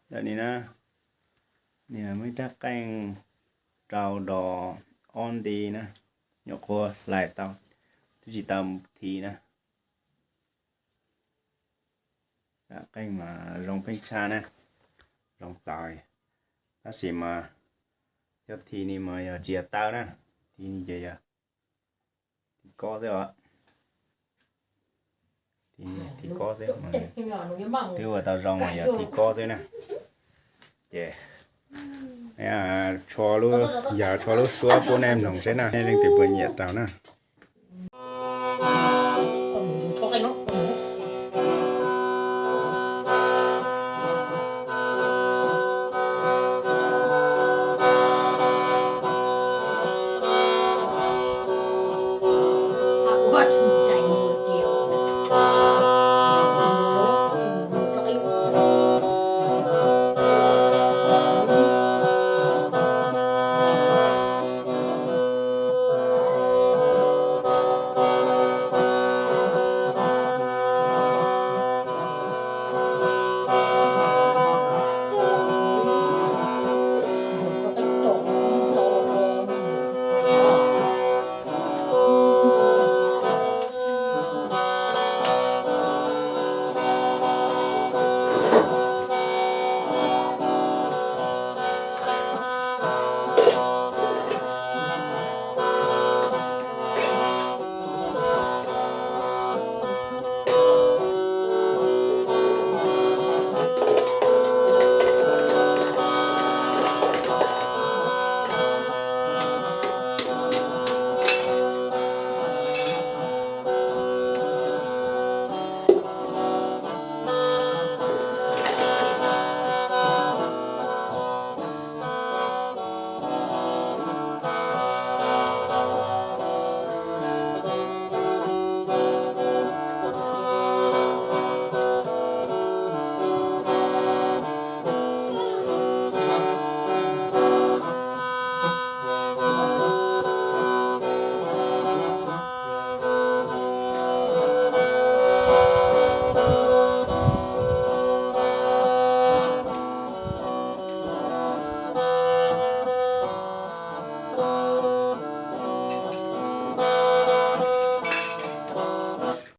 Ntawm ni na, nws muaj ib rab qeej rau dos ob nti na, nyuam qhuav hlais tau, twb tsis tau thiv na. Rab qeej mas zoo pheej tshaj na, zoo txaus, tab sis mas cov thiv ni mas yog tsis yog tawv na, thiv ni ces yog thiv kob xwb os. Thiv kob xwb, twb ua tau zoo mas yog thiv kob xwb na. Ces tsho lub, yog tsho lub suab pub nej mloog seb na, nej leej twg puas nyiam rau na.